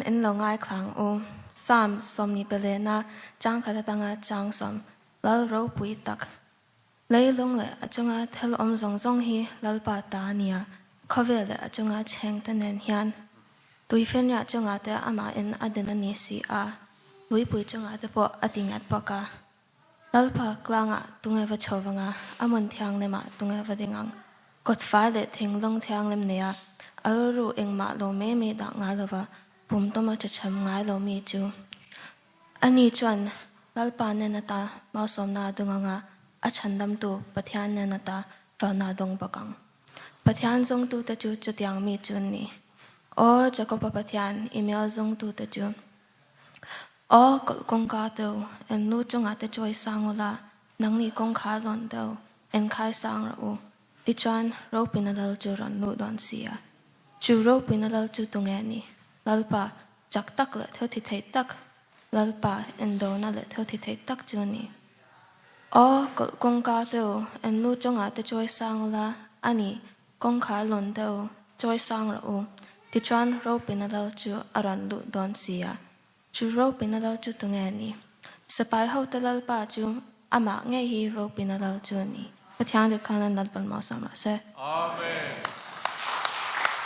In lo ngaithla ang u. Psalm 24 chang khat atanga chang sawm, Lal ropui tak. Leilung leh a chunga thil awm zawng zawng hi Lalpa ta a nia, khawvel leh a chunga chhengte nen hian tuifinriah chungah te amahin a din a ni si a, tuipui chungah te pawh a ti nghet bawk a. Lalpa tlangah tunge va chho vang a, a hmun thianghlimah tunge va ding ang. Kawtfai leh thinglung thianghlim neia a rilru engmah lo mai mai dah ngai lova pum tuma chacham ngai lo mi chu. Ani chuan Lalpa nen ata malsawmna a dung anga a chhandamtu Pathian nen ata felna a dawng bawk ang. Pathian zawngtute chu chutiang mi chu an ni. Aw Jakoba Pathian, i mel zawngtute chu. Aw kawlh kawngka deuh, en lu chungah te chawi sang ula, nangni kawngkhar lawn deuh, en khai sang rawh u. Tichuan, Ropina Lal chu rawn luh dawn si a. Chu Ropina Lal chu tunge a ni? Lalpa, chak tak leh thil thi thei tak, Lalpa, endona leh thil thi thei tak chu a ni. Aw kawlh kawngka deuh, en lu chungah te chawi sang ula, a ni, Kawngkhar lawn deuh chawi sang rawh u, tichuan Ropina Lal chu a rawn luh dawn si a. Chu Ropina Lal chu tunge a ni? Sipai hote Lalpa chu amah ngei hi Ropina Lal chu a ni. Pathian dik khan an Lalpan malsawm rawh se. Amen.